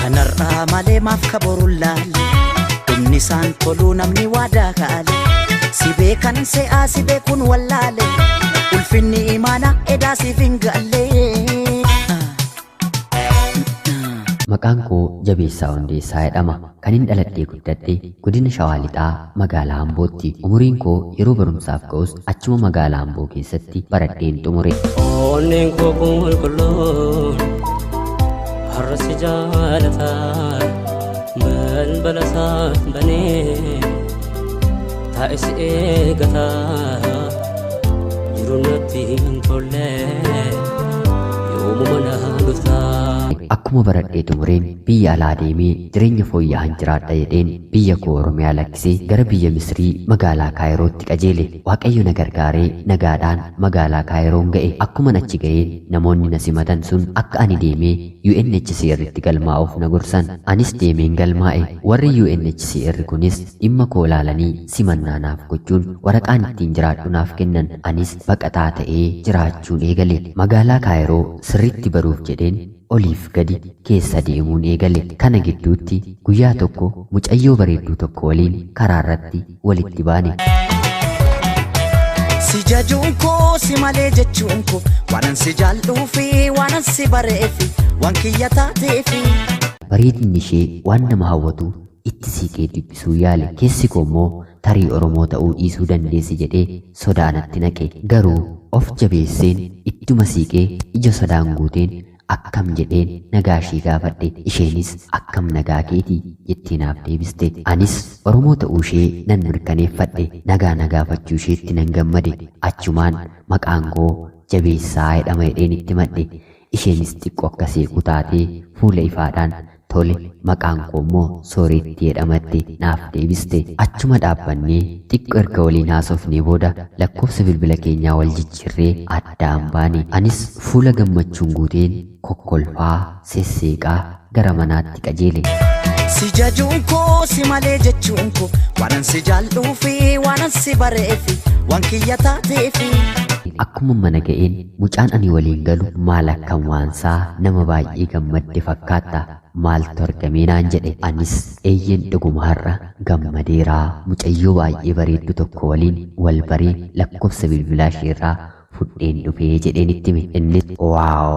Kanarraa malee maaf kaboruun laalle dhumni isaan toluu namni waadaa kaale si beekan se'aa si beekuun wallaale ulfinni imaanaa edaa siif hin galle. Maqaan koo Jabeessaa Hundeessaa jedhama. Kan hin dhaladhee guddadhe godina Shawaa Lixaa magaalaa Ambootti. Umuriin koo yeroo barumsaaf ga'us achuma magaalaa Amboo keessatti baradheen xumure. Onneen koo qulqulluun har'a si jaalata balbala isaa banee taa'e si eegata jiru natti hin tolle yoomuma na dhufta. Akkuma baradhee xumureen biyya alaa deemee jireenya fooyya'aan jiraadha jedheen biyya koo Oromiyaa lakkisee gara biyya Misrii magaalaa Kaayirootti qajeele. Waaqayyo na gargaaree nagaadhaan magaalaa Kaayiroon ga'e. Akkuman achi ga'een namoonni na simatan sun akka ani deemee UNHCR tti galmaa'uuf na gorsan. Anis deemeen galmaa'e. Warri UNHCR kunis dhimma koo ilaalanii simannaa naaf gochuun waraqaan ittiin jiraadhu naaf kennan. Anis baqataa ta'ee jiraachuun eegale. Magaalaa Kaayiroo sirriitti baruuf jedheen oliif gadi keessa deemuun eegale. Kana gidduutti guyyaa tokko mucayyoo bareedduu tokko waliin karaa irratti walitti baane. Si jajuun koo si malee jechuun koo waanan si jaalluufi waanan si bareefi waan kiyya taateefi. Bareedinni ishee waan nama hawwatu itti siiqee dubbisuu yaale. Keessi koo immoo tarii Oromoo ta'uu dhiisuu dandeessi jedhee sodaa natti naqe. Garuu of jabeesseen ittuma siiqee ija sodaan guuteen akkam jedheen nagaa ishee gaafadhe. Isheenis akkam nagaa keetii jettee naaf deebiste. Anis Oromoo ta'uu ishee nan mirkaneeffadhe. Nagaa na gaafachuu isheetti nan gammade. Achumaan maqaan koo Jabeessaa jedhama jedheen itti madhe. Isheenis xiqqoo akka seequu taatee fuula ifaadhaan tole maqaan koo immoo Sooreettii jedhamatte naaf deebiste. Achuma dhaabbannee xiqqoo erga waliin haasofnee booda lakkoofsa bilbila keenyaa wal jijjiirree addaan baane. Anis fuula gammachuun guuteen kokkolfaa sesseeqaa gara manaatti qajeele. Si jajuun koo si malee jechuun koo waanan si jaalluufi waanan si bareefi waan kiyya taateefi. Akkuma mana ga'een mucaan ani waliin galu maal akkam waansaa nama baay'ee gammadde fakkaatta maaltu argamee naan jedhe. Anis eeyyeen dhuguma har'a gammadeeraa mucayyoo baay'ee bareeddu tokko waliin wal baree lakkoofsa bilbilaa isheerraa fudheen dhufee jedheen itti hime. Innis wow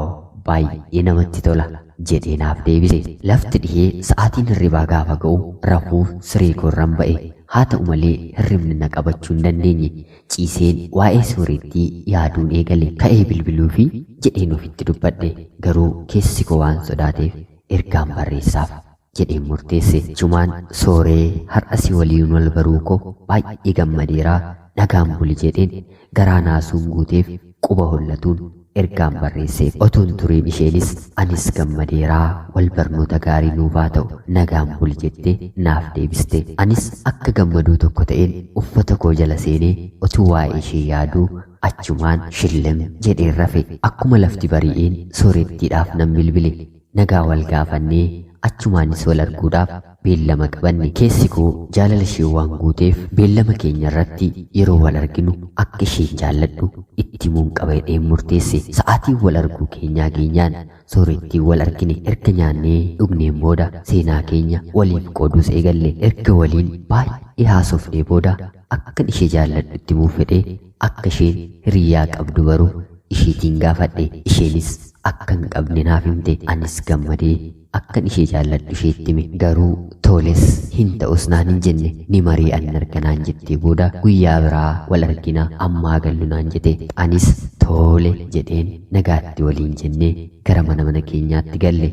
baay'ee namatti tola jedhee naaf deebise. Lafti dhihee sa'aatiin hirribaa gaafa ga'u rafuuf siree koorran ba'e. Haa ta'u malee hirribni na qabachuu hin dandeenye. Ciiseen waa'ee soorettii yaaduun eegale. Ka'ee bilbiluufii? jedheen ofitti dubbadhe. Garuu keessi koo waan sodaateef ergaan barreessaaf jedheen murteesse. Achumaan Sooree har'a si waliin wal baruu koo baay'ee gammadeera, nagaan buli jedheen garaa naasuun guuteef quba hollatuun ergaan barreesseef. Otuu hin turiin isheenis anis gammadeera wal barnoota gaarii nuuf haa ta'u nagaan buli jettee naaf deebiste. Anis akka gammaduu tokko ta'een uffata koo jala seenee otuu waa'ee ishee yaaduu achumaan shillim jedheen rafe. Akkuma lafti bari'een soorettiidhaaf nan bilbile. Nagaa wal gaafannee achumaanis wal arguudhaaf beellama qabanne. Keessi koo jaalala isheen waan guuteef beellama keenya irratti yeroo wal arginu akka isheen jaalladhu itti himuun qaba jedheen murteesse. Sa'aatiin wal arguu keenyaa geenyaan soorettiin wal argine. Erga nyaannee dhugneen booda seenaa keenya waliif qooduus eegalle. Erga waliin baay'ee haasofnee booda akkan ishee jaalladhu itti himuuf fedhee akka isheen hiriyyaa qabdu baruu isheetiin gaafadhe. Isheenis akka hin qabne naaf himte. Anis gammadee akkan ishee jaalladhu isheetti hime. Garuu toles hin ta'us naan hin jenne. Ni mari'anna erga naan jettee booda guyyaa biraa wal argina ammaa gallu naan jete. Anis toole jedheen nagaatti waliin jennee gara mana mana keenyaatti galle.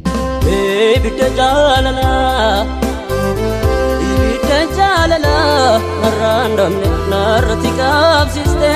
Ibidda jaalalaa Ibidda jaalalaa narraan dhabne narratti qabsiiste.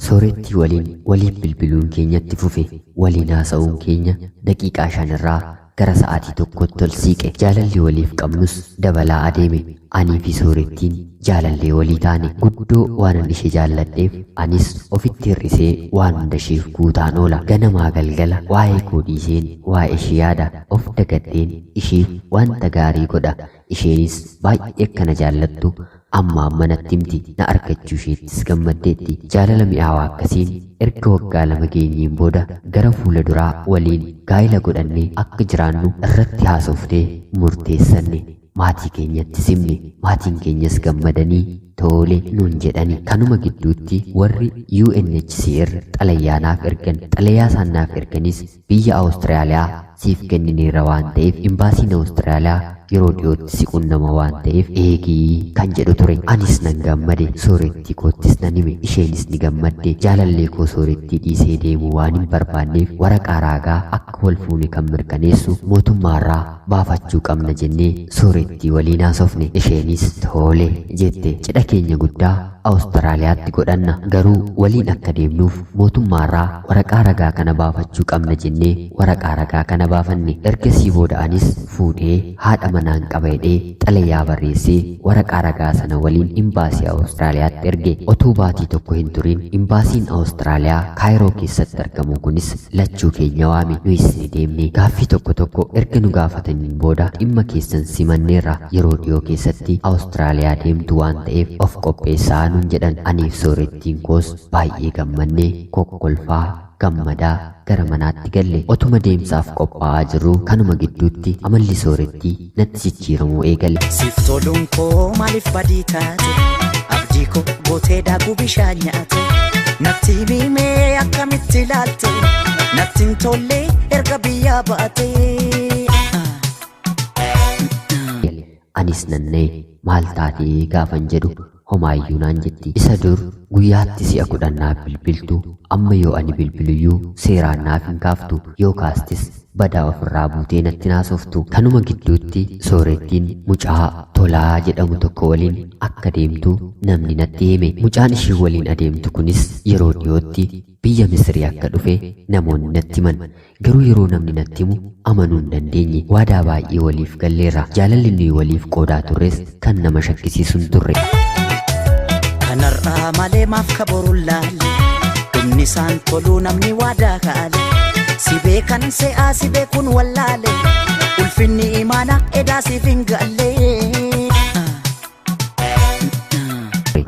Soorettii waliin waliif bilbiluun keenya itti fufe. Waliin haasa'uun keenya daqiiqaa 5 irraa gara sa'aatii tokkootti ol siiqe. Jaalalli waliif qabnus dabalaa adeeme. Anii fi Soorettiin jaalallee walii taane. Guddoo waanan ishee jaalladheef anis ofitti hir'isee waan hunda isheef guutaan oola. Ganamaa galgala waa'ee koo dhiiseen waa'ee ishee yaada. Of dagadheen isheef wanta gaarii godha. Isheenis baay'ee akka na jaallattu Amma amma natti himti. Na argachuu isheettis gammaddeetti. Jaalala mi'aawaa akkasiin erga waggaa 2 geenyeen booda gara fuula duraa waliin gaa'ila godhannee akka jiraannu irratti haasofnee murteessanne. Maatii keenyattis himne. Maatiin keenyas gammadanii tole nuun jedhani. Kanuma gidduutti warri UNHCR xalayaa naaf ergan. Xalayaa isaan naaf erganis biyya Awustiraaliyaa siif kennineerra waan ta'eef imbaasiin Awustiraaliyaa yeroo dhiyootti si qunnama waan ta'eef eegii kan jedhu ture. Anis nan gammade. Soorettii koottis nan hime. Isheenis ni gammadde. Jaalallee koo soorettii dhiisee deemuu waan hin barbaanneef waraqaa raagaa akka wal fuune kan mirkaneessu mootummaarraa baafachuu qabna jennee soorettii waliin haasofne. Isheenis tole jette. Cidha keenya guddaa Awustiraaliyaatti godhanna. Garuu waliin akka deemnuuf mootummaarraa waraqaa ragaa kana baafachuu qabna jennee waraqaa ragaa kana baafanne. Ergasii booda anis fuudhee haadha manaan qaba jedhee xalayaa barreessee waraqaa ragaa sana waliin imbaasii Awustiraaliyaatti erge. Otuu baatii tokko hin turin imbaasiin Awustiraaliyaa Kaayiroo keessatti argamu kunis lachuu keenya waame. Nuyis ni deemne. Gaaffii tokko tokko erga nu gaafataniin booda dhimma keessan simanneerra yeroo dhiyoo keessatti Awustiraaliyaa deemtu waan ta'eef of qopheessaa nuun jedhan. Aniif soorettiin koos baay'ee gammannee kokkolfaa gammadaa gara manaatti galle. Otuma deemsaaf qophaa'aa jirru kanuma gidduutti amalli soorettii natti jijjiiramuu eegale. Siif toluun koo maaliif badii taate? Abdii koo gootee daakuu bishaan nyaate. Natti himee akkamitti ilaalte? Natti hin tolle erga biyyaa baate. Anis nannee maal taatee gaafan jedhu homaayyuu naan jetti. Isa dur guyyaatti si'a 10 naaf bilbiltu amma yoo ani bilbiluyyuu seeraan naaf hin kaaftu yoo kaastis badaa ofirraa buutee natti naasoftu. Kanuma gidduutti soorettiin mucaa Tolaa jedhamu tokko waliin akka deemtu namni natti hime. Mucaan ishee waliin adeemtu kunis yeroo dhiyootti biyya Misrii akka dhufe namoonni natti himan. Garuu yeroo namni natti himu amanuu hin dandeenye. Waadaa baay'ee waliif galleerra. Jaalalli nuyi waliif qoodaa turres kan nama shakkisiisu hin turre. Kanarraa malee maaf kaboruun laale? Dhumni isaan toluu namni waadaa kaale. Si beekan se'aa si beekuun wallaale. Ulfinni imaana edaa siif hin galle.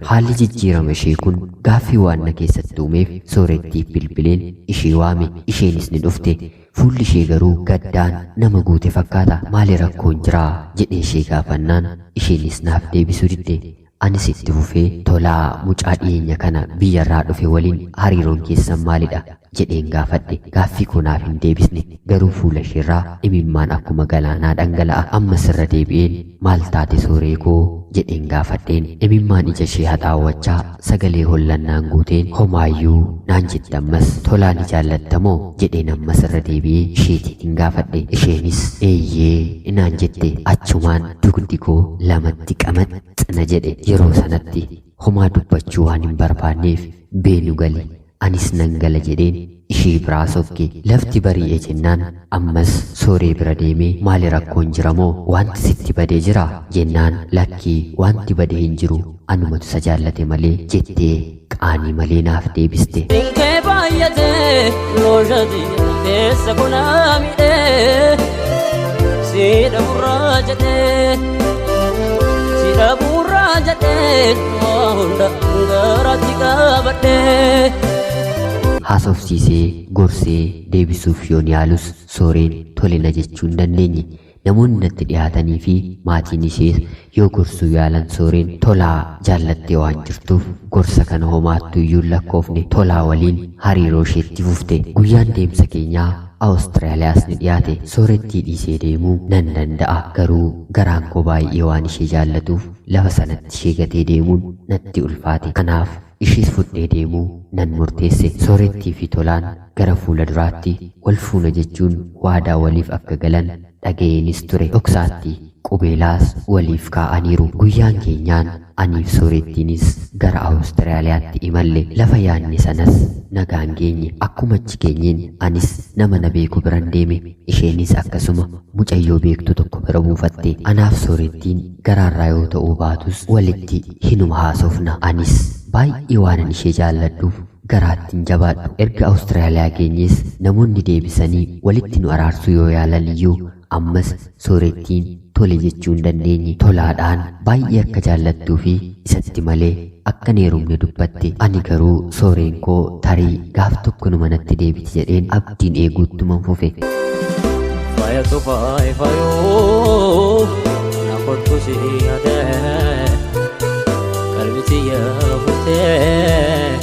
Haalli jijjiirama ishee kun gaaffii waan na keessatti uumeef soorettiif bilbileen ishee waame. Isheenis ni dhufte. Fuulli ishee garuu gaddaan nama guute fakkaata. Maali rakkoon jiraa jedhee ishee gaafannaan isheenis naaf deebisuu didde. Anis itti fufee Tolaa mucaa dhiyeenya kana biyyarraa dhufe waliin hariiroon keessan maalidha jedheen gaafadhe. Gaaffii koo naaf hin deebisne. Garuu fuula isheerraa imimmaan akkuma galaanaa dhangala'a. Ammas irra deebi'een maal taate sooree koo jedheen gaafadheen. Imimmaan ija ishee haxaawwachaa sagalee hollannaan guuteen homaayyuu naan jette ammas. Tolaa ni jaallattamoo jedheen ammas irra deebi'ee isheetiin hin gaafadhe. Isheenis eeyyee naan jette. Achumaan dugdi koo lamatti qamax na jedhe. Yeroo sanatti homaa dubbachuu waan hin barbaanneef beenu gali anis nan gala jedheen ishee biraa sokke. Lafti bari'e jennaan ammas sooree bira deemee maali rakkoon jiramoo wanti sitti badee jira jennaan lakkii wanti badee hin jiru anumatu isa jaallate malee jettee qaanii malee naaf deebiste. Dinkee baay'atee loojati keessa kunaa miidhee si dhabuurraa jedhee si dhabuurraa jedhee waa hunda garaatti qabadhee. Haasofsiisee gorsee deebisuuf yoon yaalus sooreen tole na jechuu hin dandeenye. Namoonni natti dhiyaatanii fi maatiin ishees yoo gorsuu yaalan sooreen Tolaa jaallattee waan jirtuuf gorsa kana homaattuu iyyuu hin lakkoofne. Tolaa waliin hariiroo isheetti fufte. Guyyaan deemsa keenyaa Awustiraaliyaas ni dhiyaate. Soorettii dhiisee deemuu nan danda'a. Garuu garaan koo baay'ee waan ishee jaallatuuf lafa sanatti ishee gatee deemuun natti ulfaate. Kanaaf ishees fudhee deemuu nan murteesse. Soorettii fi Tolaan gara fuula duraatti wal fuuna jechuun waadaa waliif akka galan dhaga'eenis ture. Dhoksaatti qubeelaas waliif kaa'aniiru. Guyyaan keenyaan aniif soorettiinis gara Awustiraaliyaatti imalle. Lafa yaadne sanas nagaan geenye. Akkuma achi geenyeen anis nama na beeku biran deeme. Isheenis akkasuma mucayyoo beektu tokko bira buufatte. Anaaf soorettiin garaarraa yoo ta'uu baatus walitti hinuma haasofna. Anis baay'ee waanan ishee jaalladhuuf garaatti hin jabaadhu. Erga Awustiraaliyaa geenyees namoonni deebisanii walitti nu araarsuu yoo yaalan iyyuu Ammas Soorettiin tole jechuu hin dandeenye. Tolaadhaan baay'ee akka jaallattuu fi isatti malee akka hin heerumne dubbatte. Ani garuu Sooreen koo tarii gaaf tokko numa natti deebiti jedheen abdiin eeguuttuman fufe. Faayatu faay faayoo na kottu si yaadee qalbi tiyya fuutee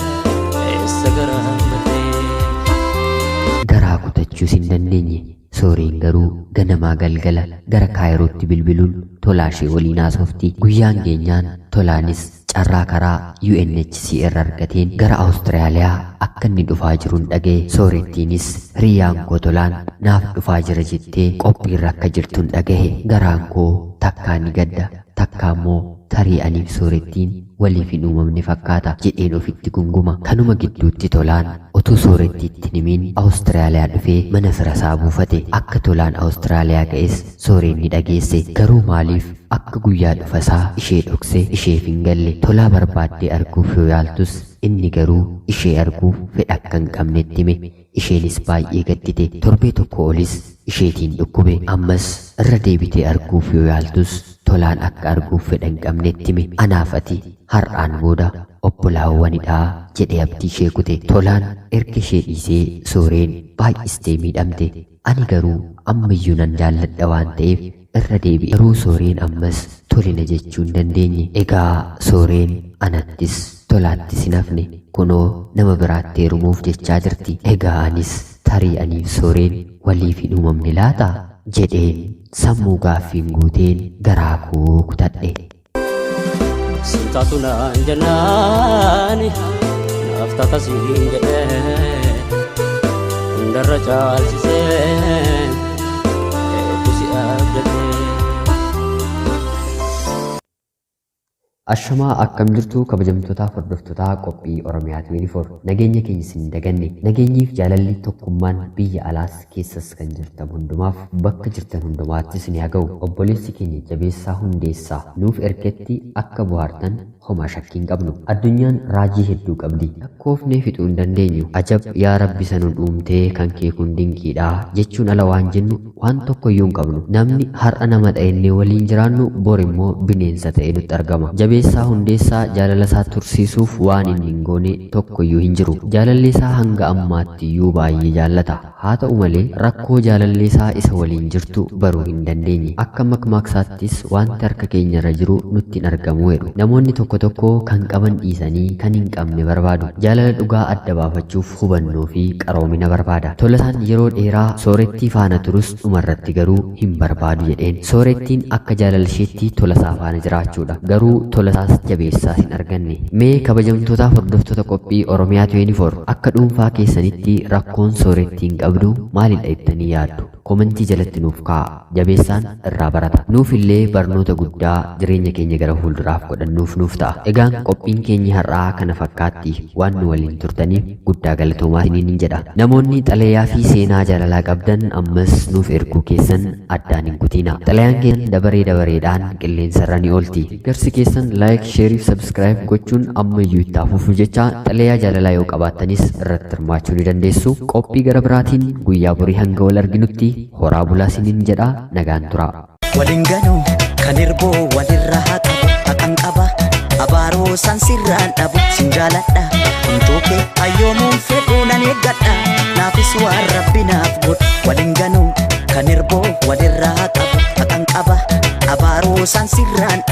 eessa gara baddee. Garaa kutachuus hin dandeenye. Sooreen garuu ganamaa galgala gara Kaayirootti bilbiluun Tolaa ishee waliin haasofti. Guyyaan geenyaan Tolaanis carraa karaa UNHCR argateen gara Awustiraaliyaa akka inni dhufaa jiruun dhaga'e. Soorettiinis hiriyyaan koo Tolaan naaf dhufaa jira jettee qophiirra akka jirtuun dhagahe. Garaan koo takkaa ni gadda, takkaa immoo tarii aniif Soorettiin waliif hin uumamne fakkaata jedheen ofitti gunguma. Kanuma gidduutti Tolaan utuu Soorettiitti hin himin Awustiraaliyaa dhufee mana firasaa buufate. Akka Tolaan Awustiraaliyaa ga'es Sooreen ni dhageesse. Garuu maaliif akka guyyaa dhufasaa ishee dhokse isheef hin galle. Tolaa barbaaddee arguuf yoo yaaltus inni garuu ishee arguuf fedha akka hin qabnetti hime. Isheenis baay'ee gaddite. Torbee tokko olis isheetiin dhukkube. Ammas irra deebitee arguuf yoo yaaltus Tolaan akka arguuf fedha hin qabnetti hime. Anaaf ati har'aan booda obbolaawwanidha jedhee abdii ishee kute. Tolaan erga ishee dhiisee Sooreen baay'istee miidhamte. Ani garuu ammayyuu nan jaalladha waan ta'eef irra deebi'e. Garuu Sooreen ammas tole na jechuu hin dandeenye. Egaa Sooreen anattis Tolaattis hin hafne. Kunoo nama biraatti heerumuuf jechaa jirti. Egaa anis tarii aniif Sooreen waliif hin uumamne laata? Jedheen sammuu gaaffiin guuteen garaa koo kutadhe. Sintaatu naan jennaani naaf taata siin jedhee hundarra caalchisee hedduu si abdatee. Ashamaa, akkam jirtu kabajamtootaaf hordoftoota qophii Oromiyaa 24? Nageenya keenya isin daganne. Nageenyiif jaalalli tokkummaan biyya alaas keessas kan jirtan hundumaaf bakka jirtan hundumaatti isin haa ga'u. Obboleessi keenya Jabeessaa Hundeessaa nuuf ergetti akka bohaartan homaa shakkii hin qabnu. Addunyaan raajii hedduu qabdi. Lakkoofnee fixuu hin dandeenyu. Ajab yaa Rabbi, sanuun uumtee, kan kee kun dinqiidha jechuun ala waan jennu waan tokko iyyuu hin qabnu. Namni har'a nama dha'ennee waliin jiraannu bor immoo bineensa ta'ee nutti argama. Jabeessaa Hundeessaa jaalala isaa tursiisuuf waan inni hin goone tokko iyyuu hin jiru. Jaalalli isaa hanga ammaatti iyyuu baay'ee jaallata. Haa ta'u malee rakkoo jaalalli isaa isa waliin jirtu baruu hin dandeenye. Akka makmaaksaattis wanti harka keenyarra jiru nutti hin argamu jedhu. Namoonni tokko tokko kan qaban dhiisanii kan hin qabne barbaadu. Jaalala dhugaa adda baafachuuf hubannoo fi qaroomina barbaada. Tolasaan yeroo dheeraa Soorettii faana turus dhumarratti garuu hin barbaadu jedheen. Soorettiin akka jaalala isheetti Tolasaa faana jiraachuudha. Garuu Tolasaas Jabeessaas hin arganne. Mee kabajamtootaaf hordoftoota qophii Oromiyaa 24, akka dhuunfaa keessanitti rakkoon Soorettiin qabdu maalidha jettanii yaaddu? Komentii jalatti nuuf kaa'a. Jabeessaan irraa barata. Nuuf illee barnoota guddaa jireenya keenya gara fuulduraaf godhannuuf nuuf ta'a. Egaan qophiin keenya har'aa kana fakkaatti. Waan nu waliin turtaniif guddaa galatoomaa isiniin jedha. Namoonni xalayaa fi seenaa jaalalaa qabdan ammas nuuf erguu keessan addaan hin kutiina. Xalayaan keessan dabaree dabareedhaan qilleensarra ni oolti. Deeggarsi keessan like, share fi subscribe gochuun ammayyuu itti haa fufu jecha, xalayaa jaalalaa yoo qabaattanis irratti hirmaachuu ni dandeessu. Qophii gara biraatiin guyyaa borii hanga wal arginutti horaa bulaa isiniin jedha, nagaan turaa. Waliin ganuu kan irboo walirra haa qabu, haqan qaba abaaroo san sirraan dhabu. Sin jaaladha, homtuu kee hayyoomuun fedhuu nan eeggadha, naafis waan Rabbi naaf godhu. Waliin ganuu kan irboo walirra haa qabu, haqan qaba abaaroo san sirraan dhabu.